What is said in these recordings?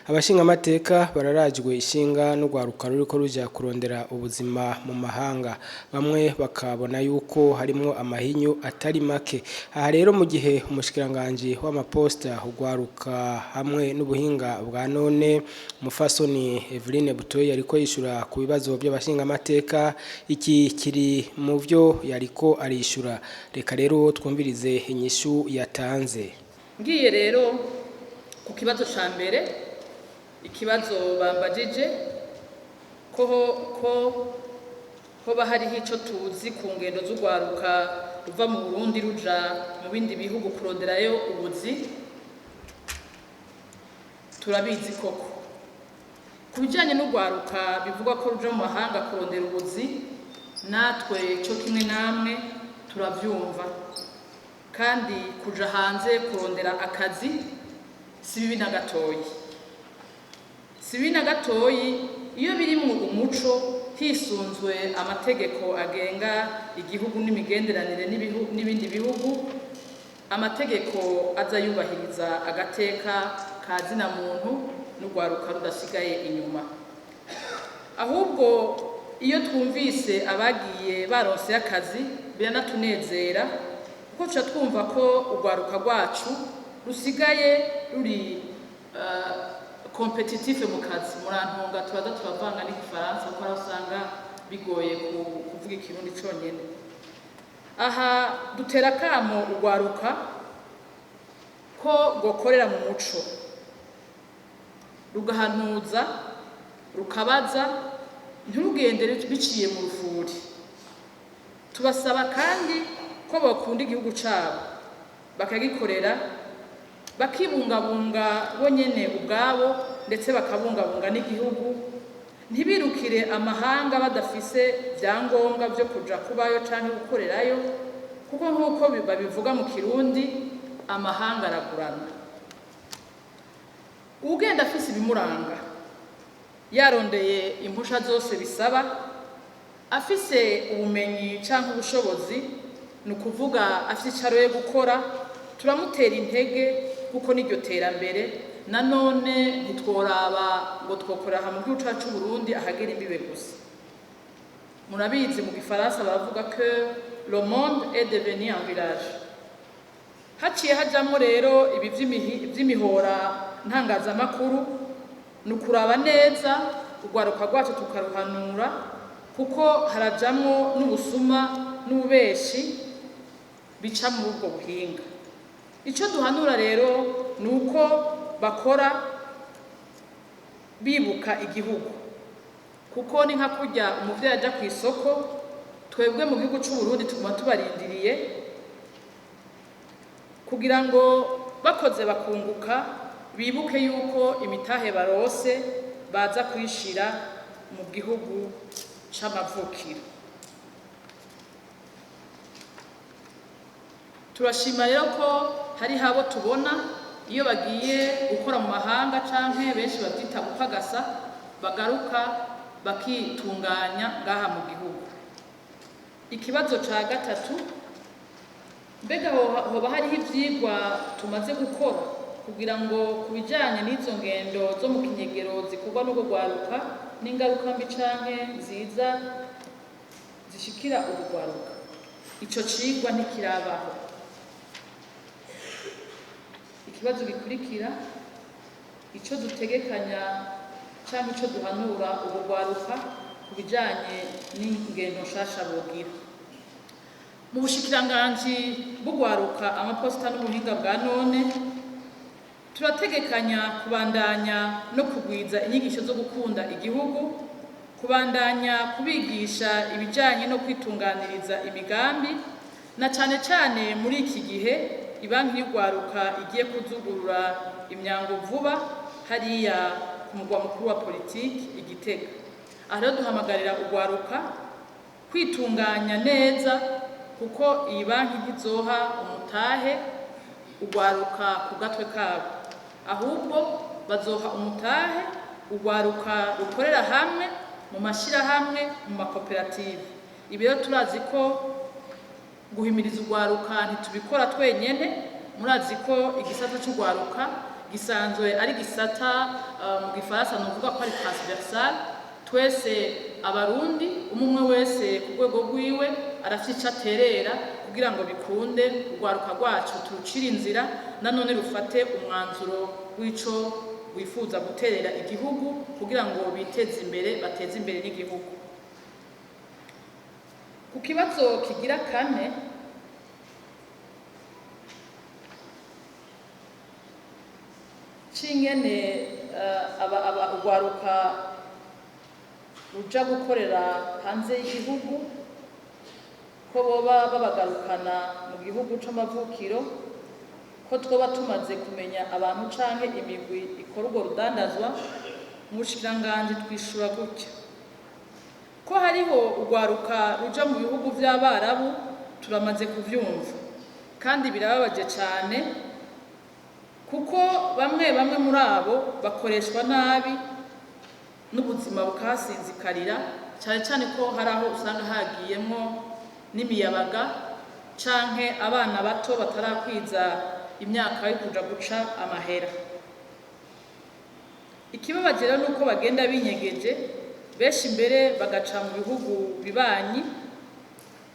Abashingamateka bararajwe ishinga n'urwaruka ruriko ruja kurondera ubuzima mu mahanga, bamwe bakabona yuko harimwo amahinyu atari make. Aha rero mu gihe umushikiranganji w'amaposta, urwaruka hamwe n'ubuhinga bwa none, Mufasoni Eveline Butoyi, yariko yishura ku bibazo by'abashingamateka, iki kiri mu vyo yariko arishura. Reka rero twumvirize inyishu yatanze. Ngiye rero ku kibazo ca mbere, ikibazo bambajije ko hoba hariho ico tuzi ku ngendo z'urwaruka ruva mu Burundi ruja mu bindi bihugu kuronderayo ubuzi. Turabizi koko. Ku bijanye n'urwaruka bivugwa ko ruja mu mahanga kurondera ubuzi, natwe co kimwe namwe turavyumva, kandi kuja hanze kurondera akazi si bibi na gatoyi, si bibi na gatoyi iyo birimwo umuco, hisunzwe amategeko agenga igihugu n'imigenderanire n'ibindi bihugu, amategeko aza yubahiriza agateka ka zina muntu n'urwaruka rudasigaye inyuma. Ahubwo iyo twumvise abagiye baronse akazi biranatunezera, kuko tuca twumva ko urwaruka rwacu rusigaye ruri compétitif mu kazi. Murantunga, turaza turavanga n'igifaransa kuko aho usanga bigoye kuvuga ikirundi conyene. Aha dutera akamo urwaruka ko rwokorera mu muco, rugahanuza, rukabaza, ntirugende biciye mu rufuri. Tubasaba kandi ko bakunda igihugu cabo, bakagikorera, bakibungabunga bonyene ubwabo, ndetse bakabungabunga n'igihugu. Ntibirukire amahanga badafise vyangombwa vyo kuja kubayo canke gukorerayo, kuko nk'uko babivuga mu Kirundi, amahanga aragurana. Ugenda afise ibimuranga, yarondeye impusha zose bisaba, afise ubumenyi canke ubushobozi, ni ukuvuga afise ico aroye gukora, turamutera intege, kuko n'iryo terambere. Nanone ntitworaba ngo twokorera aha mu gihugu cacu c'Uburundi ahagera imbibe gusa. Murabizi, mu gifaransa baravuga que le monde est devenu un village. Haciye hajamwo rero ibi vy'imihora ntangazamakuru, ni ukuraba neza urwaruka rwacu tukaruhanura, kuko harajamwo n'ubusuma n'ububeshi bica muri ubwo buhinga. Ico duhanura rero ni uko bakora bibuka igihugu, kuko ni nka kurya umuvyeyi aja ku isoko. Twebwe mu gihugu c'u Burundi tuguma tubarindiriye kugira ngo bakoze bakunguka, bibuke yuko imitahe barose baza kuyishira mu gihugu c'amavukiro. Turashima rero ko hari habo tubona iyo bagiye gukora mu mahanga, canke benshi bavyita gupagasa, bagaruka bakitunganya ngaha mu gihugu. Ikibazo ca gatatu: mbega hoba hariho ivyigwa tumaze gukora kugira ngo ku bijanye n'izo ngendo zo mu kinyegero zikorwa n'urwo rwaruka n'ingaruka mbi canke nziza zishikira urwo rwaruka? Ico cigwa ntikirabaho. Ikibazo gikurikira: ico dutegekanya canke ico duhanura urwo rwaruka ku bijanye n'ingendo nshasha bogira. Mu bushikiranganji bw'urwaruka, amaposita n'ubuhinga bwa none, turategekanya kubandanya no kugwiza inyigisho zo gukunda igihugu, kubandanya kubigisha ibijanye no kwitunganiriza imigambi, na cane cane muri iki gihe ibanki y'urwaruka igiye kuzugurura imyango vuba hariya ku mugwa mukuru wa politiki i Gitega. Aha rero duhamagarira urwaruka kwitunganya neza, kuko iyi banki ntizoha umutahe urwaruka ku gatwe kabo, ahubwo bazoha umutahe urwaruka rukorera hamwe mu mashirahamwe, mu makoperative. Ibi rero turazi ko guhimiriza urwaruka ntitubikora twenyene. Murazi ko igisata c'urwaruka Gisanzwe ari gisata, mu gifaransa nuvuga ko ari transversal. Twese Abarundi, umwe wese ku rwego rwiwe arafite icyo aterera kugira ngo bikunde urwaruka rwacu turucire inzira, nanone rufate umwanzuro w'ico wifuza guterera igihugu kugira ngo biteze imbere, bateze imbere n'igihugu. Ku kibazo kigira kane, c'ingene urwaruka ruja gukorera hanze y'igihugu, ko boba babagarukana mu gihugu c'amavukiro, ko twoba tumaze kumenya abantu canke imigwi ikora urwo rudandazwa, mu bushikiranganji twishura gutya: ko hariho urwaruka ruja mu bihugu vy'Abarabu turamaze kuvyumva, kandi birababaje cane, kuko bamwe bamwe muri abo bakoreshwa nabi n'ubuzima bukahasinzikarira, cyane cyane ko hari aho usanga hagiyemwo n'imiyabaga canke abana bato batarakwiza imyaka yo kuja guca amahera. Ikibabaje rero nuko bagenda binyegeje, benshi mbere bagaca mu bihugu bibanyi,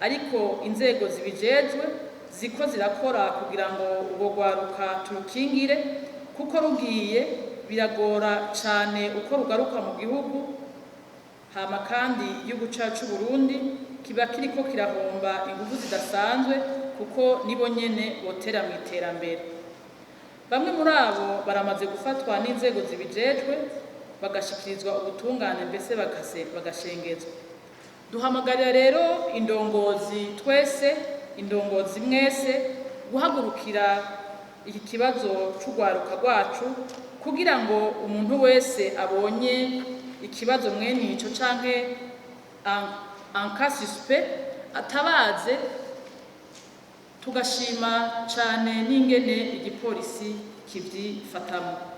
ariko inzego zibijejwe ziko zirakora kugira ngo urwo rwaruka turukingire, kuko rugiye biragora cane uko rugaruka mu gihugu. Hama kandi igihugu cacu Burundi kiba kiriko kirahomba ingufu zidasanzwe, kuko nibo nyene botera mu iterambere. Bamwe muri abo baramaze gufatwa n'inzego zibijejwe, bagashikirizwa ubutungane, mbese bagashengezwa. Duhamagarira rero indongozi twese, indongozi mwese, guhagurukira iki kibazo c'urwaruka rwacu, kugira ngo umuntu wese abonye ikibazo mwene ico canke un cas suspect atabaze. Tugashima cane n'ingene igipolisi kivyifatamwo.